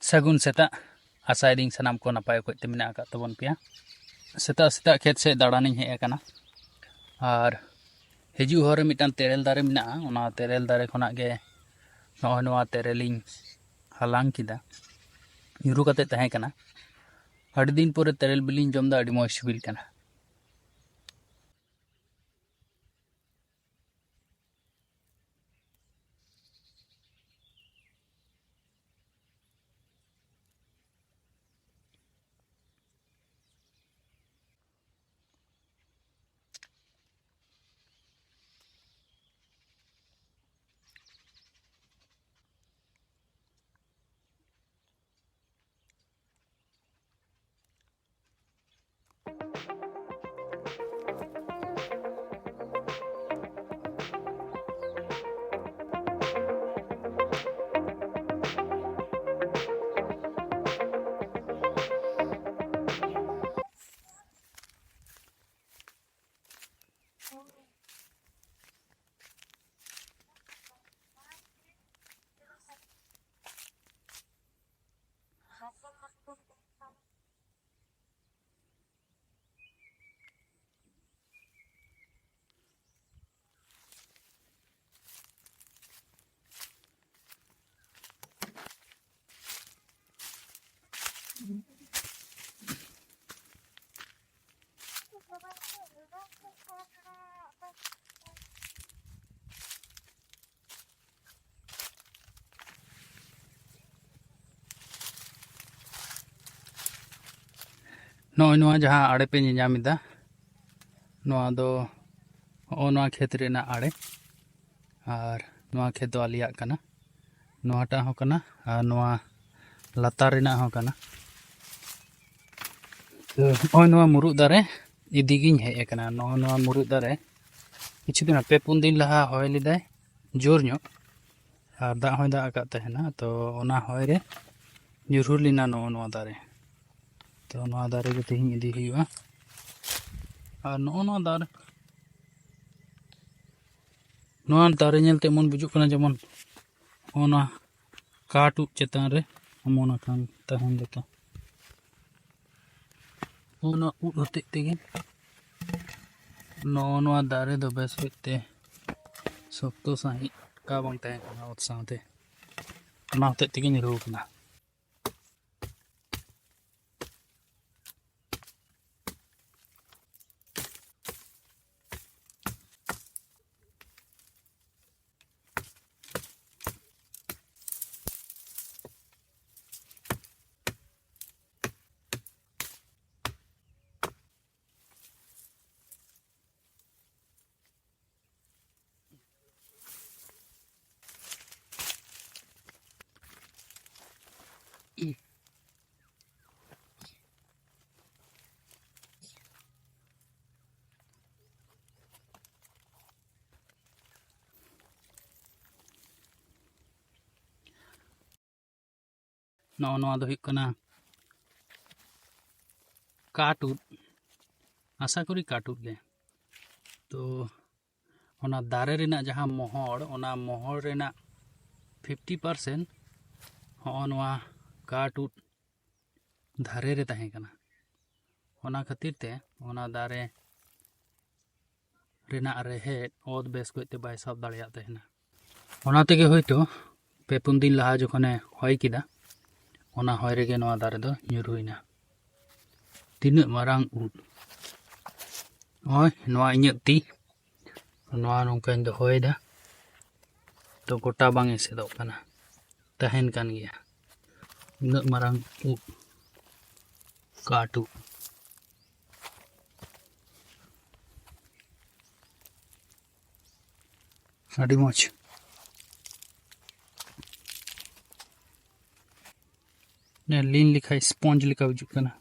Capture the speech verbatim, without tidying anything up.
ᱥᱟᱹᱜᱩᱱ ᱥᱮᱛᱟᱜ᱾ ᱟᱥᱟᱭᱮᱫᱟᱹᱧ ᱥᱟᱱᱟᱢ ᱠᱚ ᱱᱟᱯᱟᱭ ᱚᱠᱚᱡ ᱛᱮ ᱢᱮᱱᱟᱜ ᱟᱠᱟᱫ ᱛᱟᱵᱚᱱ ᱯᱮᱭᱟ᱾ ᱥᱮᱛᱟᱜ ᱥᱮᱛᱟᱜ ᱠᱷᱮᱛ ᱥᱮᱫ ᱫᱟᱬᱟᱱᱤᱧ ᱦᱮᱡ ᱟᱠᱟᱱᱟ᱾ ᱟᱨ ᱦᱤᱡᱩᱜ ᱦᱚᱨ ᱨᱮ ᱢᱤᱫᱴᱟᱝ ᱛᱮᱨᱮᱞ ᱫᱟᱨᱮ ᱢᱮᱱᱟᱜᱼᱟ, ᱚᱱᱟ ᱛᱮᱨᱮᱞ ᱫᱟᱨᱮ ᱠᱷᱚᱱᱟᱜ ᱜᱮ ᱱᱚᱜᱼᱚᱭ ᱱᱚᱣᱟ ᱛᱮᱨᱮᱞᱤᱧ ᱦᱟᱞᱟᱝ ᱠᱮᱫᱟ᱾ ᱧᱩᱨᱩ ᱠᱟᱛᱮ ᱛᱟᱦᱮᱸ ᱠᱟᱱᱟ᱾ ᱟᱹᱰᱤ ᱫᱤᱱ ᱯᱚᱨᱮ ᱛᱮᱨᱮᱞ ᱵᱤᱞᱤᱧ ᱡᱚᱢ ᱮᱫᱟ, ᱟᱹᱰᱤ ᱢᱚᱡᱽ ᱥᱤᱵᱤᱞ ᱠᱟᱱᱟ᱾ ᱱᱚᱜᱼᱚᱭ ᱱᱚᱣᱟ ᱡᱟᱦᱟᱸ ᱟᱲᱮ ᱯᱮ ᱧᱮᱧᱟᱢ ᱮᱫᱟ, ᱱᱚᱣᱟ ᱫᱚ ᱦᱚᱸᱜᱼᱚ ᱱᱚᱣᱟ ᱠᱷᱮᱛ ᱨᱮᱱᱟᱜ ᱟᱲᱮ, ᱟᱨ ᱱᱚᱣᱟ ᱠᱷᱮᱛ ᱫᱚ ᱟᱞᱮᱭᱟᱜ ᱠᱟᱱᱟ, ᱱᱚᱣᱟᱴᱟᱜ ᱦᱚᱸ ᱠᱟᱱᱟ, ᱟᱨ ᱱᱚᱣᱟ ᱞᱟᱛᱟᱨ ᱨᱮᱱᱟᱜ ᱦᱚᱸ ᱠᱟᱱᱟ᱾ ᱛᱚ, ᱱᱚᱜᱼᱚᱭ ᱱᱚᱣᱟ ᱢᱩᱨᱩᱫ ᱫᱟᱨᱮ ᱤᱫᱤ ᱜᱤᱧ ᱦᱮᱡ ᱟᱠᱟᱱᱟ᱾ ᱱᱚᱜᱼᱚᱭ ᱱᱚᱣᱟ ᱢᱩᱨᱩᱫ ᱫᱟᱨᱮ ᱠᱤᱪᱷᱩ ᱫᱤᱱ, ᱯᱮ ᱯᱩᱱ ᱫᱤᱱ ᱞᱟᱦᱟ ᱦᱚᱭ ᱞᱮᱫᱟᱭ ᱡᱳᱨ ᱧᱚᱜ, ᱟᱨ ᱫᱟᱜ ᱦᱚᱸᱭ ᱫᱟᱜ ᱟᱠᱟᱫ ᱛᱟᱦᱮᱱᱟ᱾ ᱛᱚ, ᱚᱱᱟ ᱦᱚᱭ ᱨᱮ ᱧᱩᱨᱦᱩ ᱞᱮᱱᱟ ᱱᱚᱜᱼᱚ ᱱᱚᱣᱟ ᱫᱟᱨᱮ᱾ ᱛᱚ, ᱱᱚᱣᱟ ᱫᱟᱨᱮ ᱜᱮ ᱛᱮᱦᱮᱧ ᱤᱫᱤ ᱦᱩᱭᱩᱜᱼᱟ᱾ ᱟᱨ ᱱᱚᱜᱼᱚ ᱱᱚᱣᱟ ᱫᱟᱨᱮ, ᱱᱚᱣᱟ ᱫᱟᱨᱮ ᱧᱮᱞᱛᱮ ᱮᱢᱚᱱ ᱵᱩᱡᱩᱜ ᱠᱟᱱᱟ ᱡᱮᱢᱚᱱ ᱚᱱᱟ ᱠᱟᱴ ᱩᱫ ᱪᱮᱛᱟᱱ ᱨᱮ ᱚᱢᱚᱱ ᱟᱠᱟᱱ ᱛᱟᱦᱮᱱ ᱡᱚᱛᱚ᱾ ᱚᱱᱟ ᱩᱫ ᱦᱚᱛᱮᱡ ᱛᱮᱜᱮ ᱱᱚᱜᱼᱚ ᱱᱚᱣᱟ ᱫᱟᱨᱮ ᱫᱚ ᱵᱮᱥ ᱠᱚᱡ ᱛᱮ ᱥᱚᱠᱛᱚ ᱥᱟᱺᱦᱤᱡ ᱠᱟ ᱵᱟᱝ ᱛᱟᱦᱮᱸ ᱠᱟᱱᱟ ᱚᱛ ᱥᱟᱶᱛᱮ, ᱚᱱᱟ ᱦᱚᱛᱮᱡ ᱛᱮᱜᱮ ᱧᱩᱨᱩ ᱟᱠᱟᱱᱟ᱾ ᱱᱚᱜᱼᱚ ᱱᱚᱣᱟ ᱫᱚ ᱦᱩᱭᱩᱜ ᱠᱟᱱᱟ ᱠᱟᱴ ᱩᱫ, ᱟᱥᱟ ᱠᱚᱨᱤ ᱠᱟᱴ ᱩᱫ ᱜᱮ᱾ ᱛᱚ ᱚᱱᱟ ᱫᱟᱨᱮ ᱨᱮᱱᱟᱜ ᱡᱟᱦᱟᱸ ᱢᱚᱦᱚᱲ, ᱚᱱᱟ ᱢᱚᱦᱚᱲ ᱨᱮᱱᱟᱜ ᱯᱷᱤᱯᱴᱤ ᱯᱟᱨᱥᱮᱱᱴ ᱦᱚᱸᱜᱼᱚ ᱱᱚᱣᱟ ᱠᱟᱴ ᱩᱫ ᱫᱟᱨᱮ ᱨᱮ ᱛᱟᱦᱮᱸ ᱠᱟᱱᱟ᱾ ᱚᱱᱟ ᱠᱷᱟᱹᱛᱤᱨ ᱛᱮ ᱚᱱᱟ ᱫᱟᱨᱮ ᱨᱮᱱᱟᱜ ᱨᱮᱦᱮᱫ ᱚᱛ ᱵᱮᱥ ᱠᱚᱡ ᱛᱮ ᱵᱟᱭ ᱥᱟᱵ ᱫᱟᱲᱮᱭᱟᱜ ᱛᱟᱦᱮᱱᱟ᱾ ᱚᱱᱟ ᱛᱮᱜᱮ ᱦᱳᱭᱛᱳ ᱯᱮ ᱯᱩᱱ ᱫᱤᱱ ᱞᱟᱦᱟ ᱡᱚᱠᱷᱚᱱᱮ ᱦᱚᱭ ᱠᱮᱫᱟ, ᱚᱱᱟ ᱦᱚᱭ ᱨᱮᱜᱮ ᱱᱚᱣᱟ ᱫᱟᱨᱮ ᱫᱚ ᱧᱩᱨᱩᱭᱮᱱᱟ᱾ ᱛᱤᱱᱟᱹᱜ ᱢᱟᱨᱟᱝ ᱩᱫ! ᱱᱚᱜᱼᱚᱭ ᱱᱚᱣᱟ ᱤᱧᱟᱹᱜ ᱛᱤ, ᱱᱚᱣᱟ ᱱᱚᱝᱠᱟᱧ ᱫᱚᱦᱚᱭᱮᱫᱟ, ᱛᱚ ᱜᱚᱴᱟ ᱵᱟᱝ ᱮᱥᱮᱫᱚᱜ ᱠᱟᱱᱟ, ᱛᱟᱦᱮᱱ ᱠᱟᱱ ᱜᱮᱭᱟ᱾ ᱩᱱᱟᱹᱜ ᱢᱟᱨᱟᱝ ᱩᱫ, ᱠᱟᱴ ᱩᱫ᱾ ᱟᱹᱰᱤ ᱢᱚᱡᱽ᱾ ᱞᱤᱱ ᱞᱮᱠᱷᱟᱡ ᱥᱯᱚᱧᱡᱽ ᱞᱮᱠᱟ ᱵᱩᱡᱩᱜ ᱠᱟᱱᱟ᱾